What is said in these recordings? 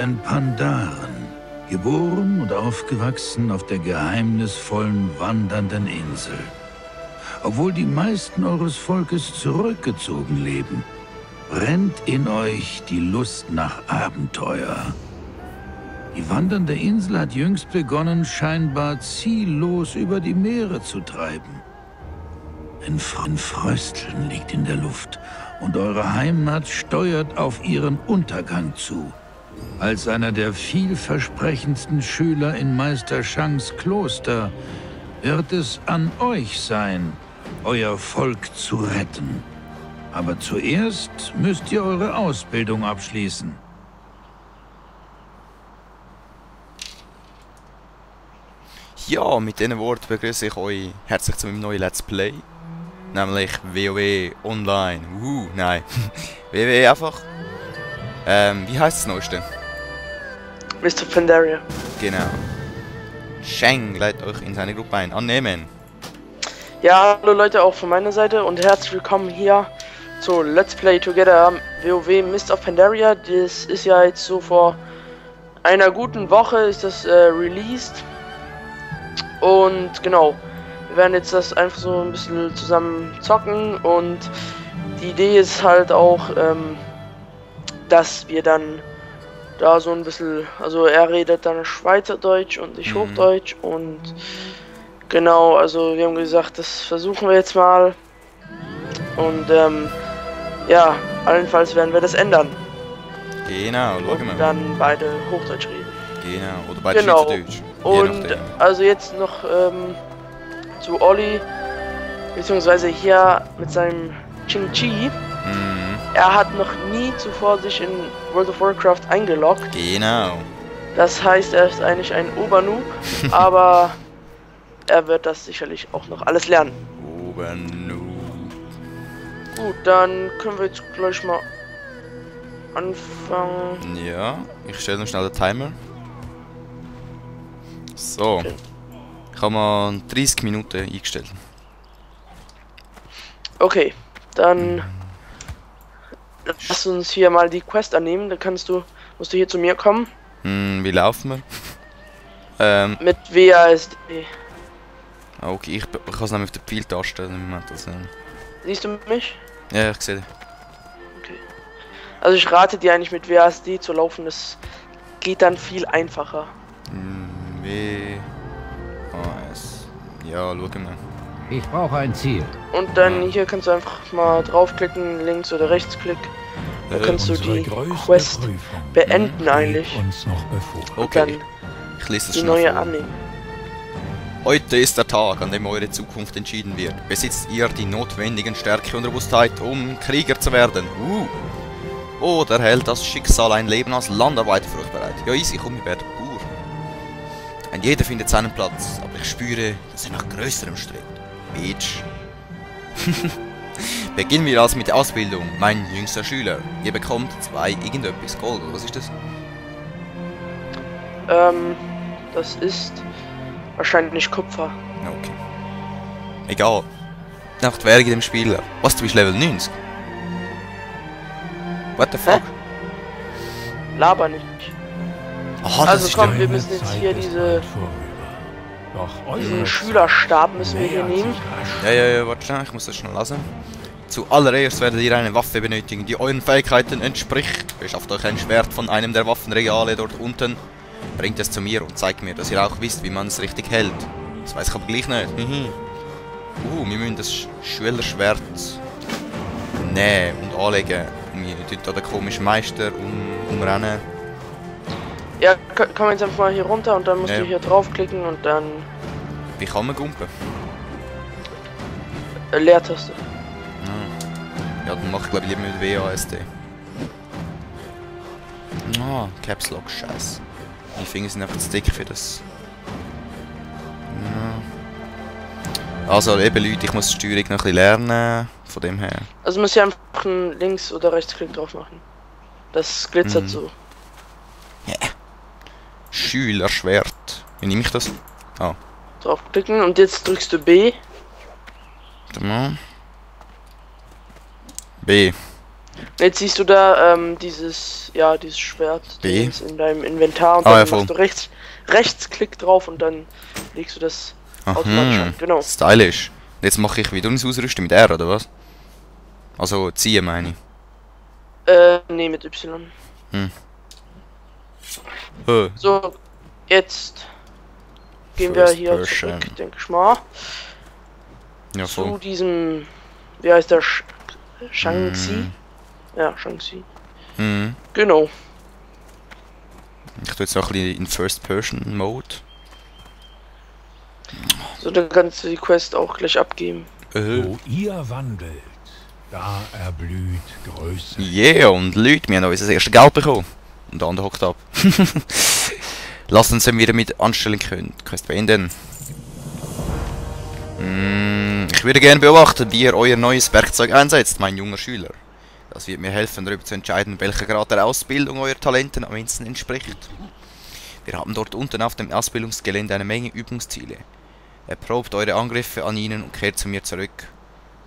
ein Pandaren, geboren und aufgewachsen auf der geheimnisvollen wandernden Insel. Obwohl die meisten eures Volkes zurückgezogen leben, brennt in euch die Lust nach Abenteuer. Die wandernde Insel hat jüngst begonnen, scheinbar ziellos über die Meere zu treiben. Ein Frösteln liegt in der Luft und eure Heimat steuert auf ihren Untergang zu. Als einer der vielversprechendsten Schüler in Meister Shangs Kloster wird es an euch sein, euer Volk zu retten. Aber zuerst müsst ihr eure Ausbildung abschließen. Ja, mit diesen Worten begrüße ich euch herzlich zu meinem neuen Let's Play. Nämlich WoW Online. Nein. WoW einfach. Wie heißt das Neueste? Mr. Pandaria. Genau. Shang lädt euch in seine Gruppe ein. Annehmen. Ja, hallo Leute, auch von meiner Seite und herzlich willkommen hier zu Let's Play Together WoW Mist of Pandaria. Das ist ja jetzt so vor einer guten Woche ist das released. Und genau, wir werden jetzt das einfach so ein bisschen zusammen zocken und die Idee ist halt auch, dass wir dann da so ein bisschen, also er redet dann Schweizerdeutsch und ich Hochdeutsch und genau, also wir haben gesagt, das versuchen wir jetzt mal und ja, allenfalls werden wir das ändern. Genau, schauen wir. Und dann beide Hochdeutsch reden. Genau, oder beide Genau. Schweizerdeutsch. Und also jetzt noch zu Olli, beziehungsweise hier mit seinem Ching Chi. Er hat noch nie zuvor sich in World of Warcraft eingeloggt. Genau. Das heißt, er ist eigentlich ein Obernoob, aber er wird das sicherlich auch noch alles lernen. Obernoob. Gut, dann können wir jetzt gleich mal anfangen. Ja, ich stelle noch schnell den Timer. So. Okay. Ich habe mal 30 Minuten eingestellt. Okay, dann lass uns hier mal die Quest annehmen. Dann musst du hier zu mir kommen. Wie laufen wir? Mit WASD. Okay, ich kann es nämlich auf der Pfeiltaste im Moment. Also. Siehst du mich? Ja, ich sehe dich. Okay. Also ich rate dir eigentlich mit WASD zu laufen. Das geht dann viel einfacher. W-A-S. Ja, schau mal. Ich brauche ein Ziel. Und dann hier kannst du einfach mal draufklicken, links oder rechtsklick. Dann kannst du die Quest beenden eigentlich. Und dann Ich lese das die schon neue vor. annehmen. Heute ist der Tag, an dem eure Zukunft entschieden wird. Besitzt ihr die notwendigen Stärke und Robustheit, um Krieger zu werden? Oder hält das Schicksal ein Leben als Landarbeiter für euch bereit? Ja, easy, komm, ich werde Bauer. Und jeder findet seinen Platz, aber ich spüre, dass er nach Größerem strebt. Bitch. Beginnen wir also mit der Ausbildung. Mein jüngster Schüler. Ihr bekommt 2 irgendetwas Gold. Was ist das? Das ist wahrscheinlich Kupfer. Okay. Egal. Nach der Werke dem Spieler. Was, du bist Level 90? What the fuck? Laber nicht. Aha, das Also ist komm, der... wir müssen jetzt hier diesen Schülerstab müssen wir hier nehmen. Ja, warte schnell, ich muss das schnell lassen. Zuallererst werdet ihr eine Waffe benötigen, die euren Fähigkeiten entspricht. Beschafft euch ein Schwert von einem der Waffenregale dort unten. Bringt es zu mir und zeigt mir, dass ihr auch wisst, wie man es richtig hält. Das weiß ich aber gleich nicht. Wir müssen das Schülerschwert nehmen und anlegen. Wir tun da den komischen Meister umrennen. Ja, komm jetzt einfach mal hier runter und dann musst Ja. du hier draufklicken und dann Wie kann man gumpen? Leertaste. Ja, dann mach ich glaube ich lieber mit WASD. Caps Lock, scheiße. Die Finger sind einfach zu dick für das. Also eben Leute, ich muss die Steuerung noch ein bisschen lernen, von dem her. Also muss hier einfach einen Links- oder Rechtsklick drauf machen. Das glitzert so. Schülerschwert. Wie nehme ich das? Draufklicken und jetzt drückst du B. Warte mal. B. Jetzt siehst du da dieses Schwert B. das ist in deinem Inventar und Ah, dann ja, machst du Rechtsklick drauf und dann legst du das automatisch an. Genau. Stylisch. Jetzt mache ich wieder uns ausrüsten mit R, oder was? Also ziehen meine ich. Nee, mit Y. Oh. So, jetzt gehen wir First hier person. zurück, denke ich mal, Ja, zu voll. diesem, wie heißt der, Shang-Chi? Ja, Shang-Chi. Mhm. Genau. Ich tue jetzt auch ein bisschen in First-Person-Mode. So, dann kannst du die Quest auch gleich abgeben. Wo ihr wandelt, da erblüht Größe. Yeah, und Leute, wir haben unser erstes Geld bekommen. Und der andere hockt ab. Lasst uns dann wieder mit anstellen können. Quest beenden. Ich würde gerne beobachten, wie ihr euer neues Werkzeug einsetzt, mein junger Schüler. Das wird mir helfen, darüber zu entscheiden, welcher Grad der Ausbildung eurer Talenten am ehesten entspricht. Wir haben dort unten auf dem Ausbildungsgelände eine Menge Übungsziele. Erprobt eure Angriffe an ihnen und kehrt zu mir zurück.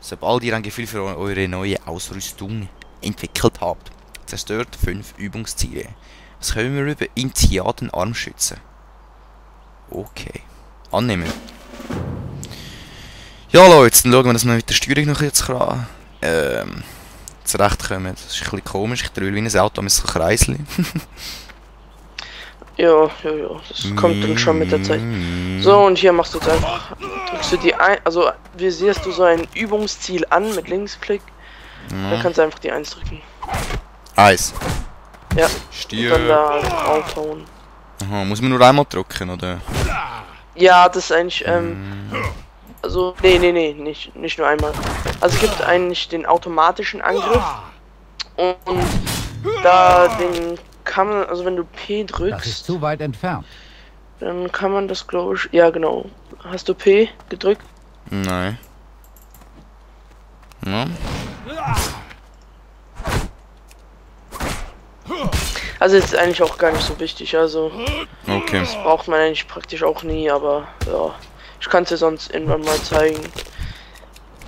Sobald ihr ein Gefühl für eure neue Ausrüstung entwickelt habt, zerstört 5 Übungsziele. Was können wir über Intiaden Armschützen? Okay. Annehmen. Ja Leute, dann schauen wir, dass wir mit der Steuerung noch jetzt zurechtkommen. Das ist ein bisschen komisch, ich drehe wie ein Auto mit so einem Kreisli. Ja, das kommt dann schon mit der Zeit. So, und hier machst du jetzt einfach, drückst du die ein, also visierst du so ein Übungsziel an mit Linksklick, dann kannst du einfach die 1 drücken. Eis. Ja, und dann Stier. da draufhauen. Aha, muss man nur einmal drücken, oder? Ja, das ist eigentlich, also, nee, nicht nur einmal. Also es gibt eigentlich den automatischen Angriff und da den kann man, also wenn du P Das ist drückst, zu weit entfernt. dann kann man das, glaube ich, ja genau. Hast du P gedrückt? Nein. Ja. Also ist eigentlich auch gar nicht so wichtig, also Okay. das braucht man eigentlich praktisch auch nie, aber ja, ich kann es dir sonst irgendwann mal zeigen.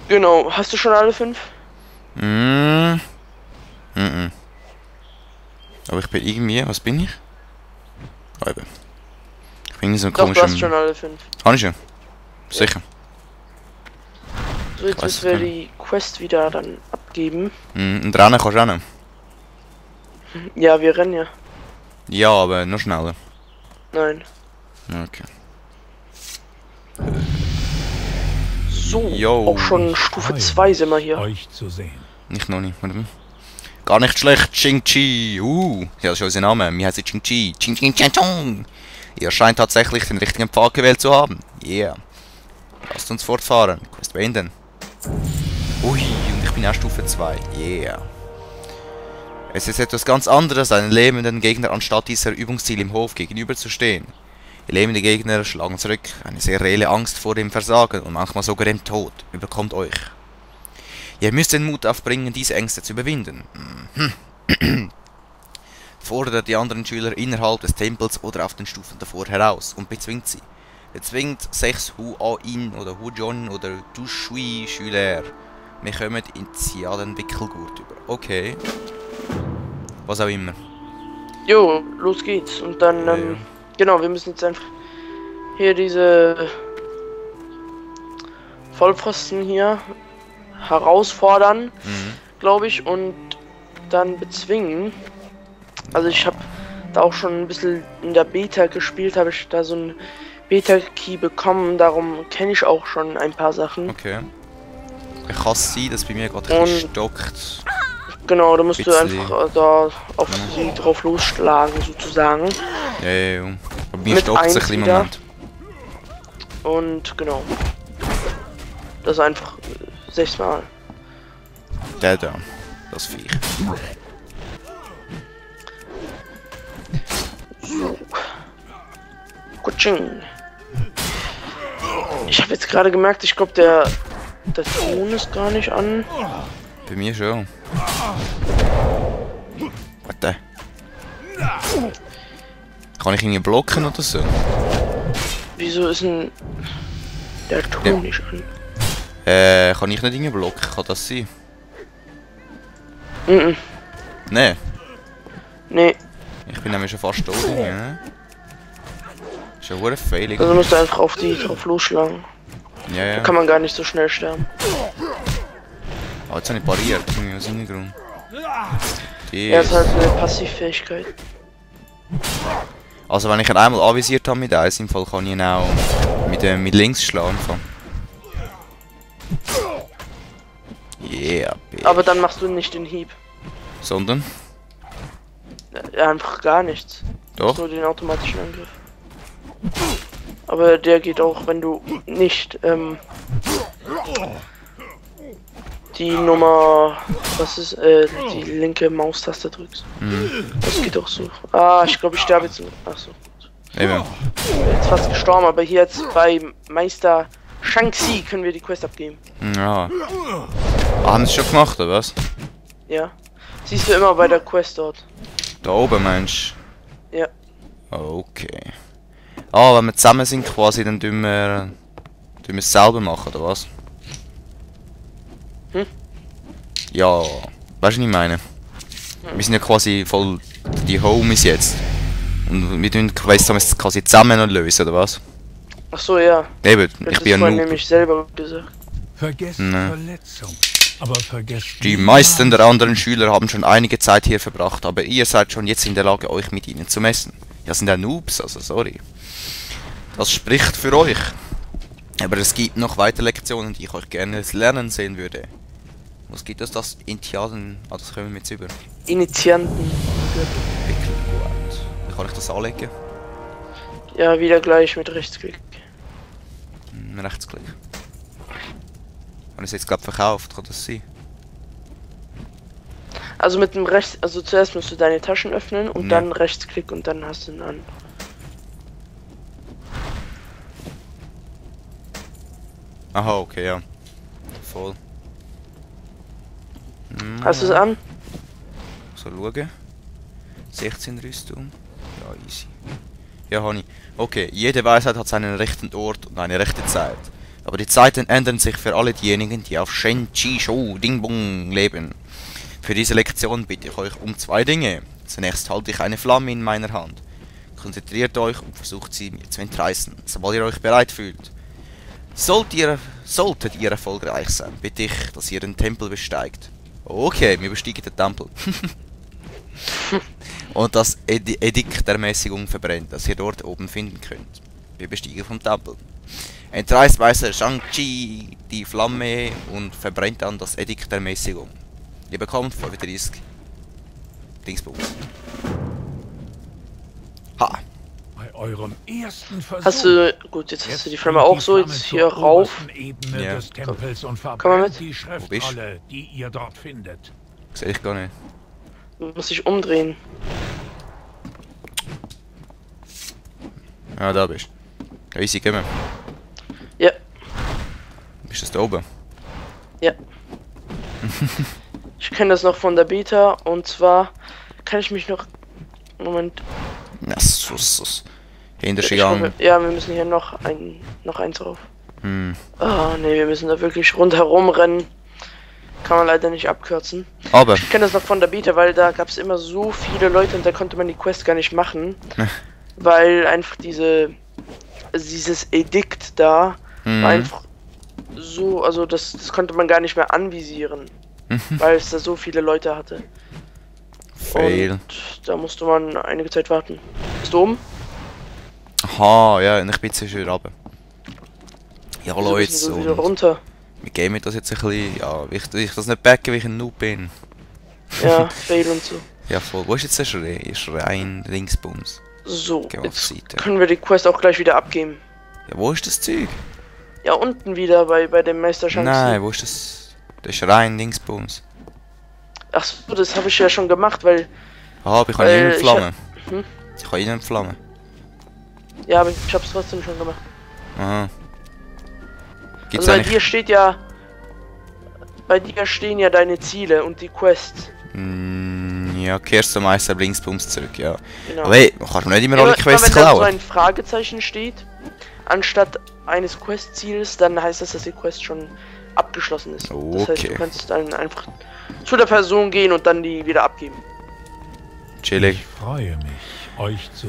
Genau, hast du schon alle 5? Aber ich bin irgendwie, was bin ich? Oh, eben. Ich bin irgendwie so ein Doch, du hast komischer... schon alle 5. Habe ich schon? Sicher. So, jetzt weiß müssen wir gar die Quest wieder dann abgeben. Und rennen kannst du auch noch. Ja, wir rennen ja. Ja, aber noch schneller. Nein. Okay. So, Jo. auch schon Stufe 2 sind wir hier. Euch zu sehen. Nicht noch nicht. Warte mal. Gar nicht schlecht, Ching-Chi. Ja, das ist unser Name. Wir heißen Ching-Chi. Ching-Ching-Chang-Chong. Ihr scheint tatsächlich den richtigen Pfad gewählt zu haben. Yeah. Lasst uns fortfahren. Quest beenden. Ui, und ich bin auch Stufe 2. Yeah. Es ist etwas ganz anderes, einen lebenden Gegner anstatt dieser Übungsziel im Hof gegenüberzustehen. Lebende Gegner schlagen zurück. Eine sehr reelle Angst vor dem Versagen und manchmal sogar dem Tod überkommt euch. Ihr müsst den Mut aufbringen, diese Ängste zu überwinden. Fordert die anderen Schüler innerhalb des Tempels oder auf den Stufen davor heraus und bezwingt sie. Bezwingt 6 Hu-A-In oder Hu-Jon oder Du-Shui-Schüler. Wir kommen in Ziaden-Wickelgurt über. Okay. Was auch immer. Jo, los geht's. Und dann, Ja. genau, wir müssen jetzt einfach hier diese Vollpfosten hier herausfordern, glaube ich, und dann bezwingen. Also ich habe da auch schon ein bisschen in der Beta gespielt, habe ich da so ein Beta-Key bekommen, darum kenne ich auch schon ein paar Sachen. Okay. Ich kann es sein, dass bei mir gerade ein bisschen stockt. Genau, da musst du Bisschen. einfach da auf sie drauf losschlagen, sozusagen. Ja. Aber mir Mit stockt es ein 1 bisschen im wieder. Moment. Und genau. Das ist einfach 6 Mal. Der da. Das Viech. So. Kutsching. Ich habe jetzt gerade gemerkt, ich glaube der Ton ist gar nicht an. Bei mir schon. Warte. Kann ich ihn blocken oder so? Wieso ist denn der Ton Ja. nicht an? Kann ich nicht ihn blocken? Kann das sein? Mhm. Nee, Nee, ich bin nämlich schon fast tot. Ja. Ist ja ein Failing. also musst du einfach auf die drauf losschlagen. Ja, ja. Da kann man gar nicht so schnell sterben. Oh, jetzt habe ich pariert, irgendwie aus irgendeinem Grund. Er hat halt eine Passivfähigkeit. Also wenn ich ihn einmal anvisiert habe mit Eis, im Fall kann ich ihn auch mit links schlagen. Yeah, bitch. Aber dann machst du nicht den Hieb. Sondern? Ja, einfach gar nichts. Doch. Nur den automatischen Angriff. Aber der geht auch, wenn du nicht die Nummer, was ist, die linke Maustaste drückst. Mhm. Das geht auch so. Ah, ich glaube, ich sterbe jetzt. Achso. Eben. Ich bin jetzt fast gestorben, aber hier jetzt bei Meister Shang-Chi können wir die Quest abgeben. Ja. Ah, haben sie schon gemacht, oder was? Ja. Siehst du immer bei der Quest dort. Da oben, Mensch. Ja. Okay. Ah, wenn wir zusammen sind quasi, dann tun wir es selber machen, oder was? Hm? Ja, weißt du, was ich meine? Wir sind ja quasi voll die Homies jetzt. Und wir tun es quasi zusammen noch lösen, oder was? Ach so, ja. Eben, Das ich bin ja vorhin Noob. nämlich selber gesagt. Vergesst Ne. Verletzung, aber vergesst Die niemals meisten der anderen Schüler haben schon einige Zeit hier verbracht, aber ihr seid schon jetzt in der Lage, euch mit ihnen zu messen. Ja, sind ja Noobs, also sorry. Das spricht für euch. Aber es gibt noch weitere Lektionen, die ich euch gerne lernen sehen würde. Was gibt es das? Initialen? Ah, das kommen wir jetzt über. Initianten. Gut. Wie kann ich das anlegen? Ja, wieder gleich mit Rechtsklick. Rechtsklick. Habe ich es jetzt gerade verkauft? Kann das sein? Also mit dem Rechts, also zuerst musst du deine Taschen öffnen und Ja. dann Rechtsklick und dann hast du ihn an. Aha, okay, ja. Voll. Hast du es an? So schauen. 16 Rüstung. Ja, easy. Ja, Honey. Okay, jede Weisheit hat seinen rechten Ort und eine rechte Zeit. Aber die Zeiten ändern sich für alle diejenigen, die auf Shen Chi Shou Ding Bong leben. Für diese Lektion bitte ich euch um zwei Dinge. Zunächst halte ich eine Flamme in meiner Hand. Konzentriert euch und versucht sie mir zu entreißen, sobald ihr euch bereit fühlt. Solltet ihr erfolgreich sein, bitte ich, dass ihr den Tempel besteigt. Okay, wir besteigen den Tempel. Und das Edikt der Mäßigung verbrennt, das ihr dort oben finden könnt. Wir besteigen vom Tempel. Entreißt Meister Shang-Chi die Flamme und verbrennt dann das Edikt der Mäßigung. Ihr bekommt 35 Dingsbums. Ha! bei eurem ersten Versuch. Hast du, gut, jetzt hast du die Flamme auch so, jetzt hier rauf. Ebene Ja. des Tempels und Komm mal verbrennt mit. die Schriftrolle, die ihr dort findet. Sehe ich gar nicht. Du musst dich umdrehen. Ja, da bist du. Ja, easy, gehen wir. Ja, Bist du da oben? ja. Ich kenne das noch von der Beta und zwar kann ich mich noch. Moment. Ja, sus. Hinter Ich gegangen. glaube, ja, wir müssen hier noch eins drauf. Hm. Ah, nee, wir müssen da wirklich rundherum rennen. Kann man leider nicht abkürzen. Aber, Ich kenne das noch von der Beta, weil da gab es immer so viele Leute und da konnte man die Quest gar nicht machen. Weil einfach dieses Edikt da hm. war einfach so, also das konnte man gar nicht mehr anvisieren. Weil es da so viele Leute hatte. Fail. Und da musste man einige Zeit warten. Bist du oben? Aha, ja, und ich bin jetzt schon wieder runter. Ja, Wieso Leute, bist du so wieder so. runter. Wir gamen das jetzt ein bisschen. Ja, ich das nicht backen, wie ich ein Noob bin. Ja, Fail und so. Ja, voll. Wo ist jetzt der Schrein Linksbums? So, Geh mal auf jetzt die Seite. können wir die Quest auch gleich wieder abgeben. Ja, wo ist das Zeug? Ja, unten wieder bei dem Meister Shang-Chi. Nein, wo ist das? Der Schrein Linksbums. Ach so, das habe ich ja schon gemacht, weil. Ah, aber ich kann Weil ihn entflammen. Hm? Ich kann ihn entflammen. Ja, aber ich hab's trotzdem schon gemacht. Aha. Gibt's Also bei eigentlich... dir steht ja. Bei dir stehen ja deine Ziele und die Quest. Ja, kehrst du Meister Linksbums zurück, ja. Genau. Aber hey, kannst du nicht immer alle Quests wenn da so klauen? ein Fragezeichen steht, anstatt eines Quest-Ziels, dann heißt das, dass die Quest schon abgeschlossen ist. Das heißt, Okay. du kannst dann einfach zu der Person gehen und dann die wieder abgeben. Chillig. Ich freue mich, euch zu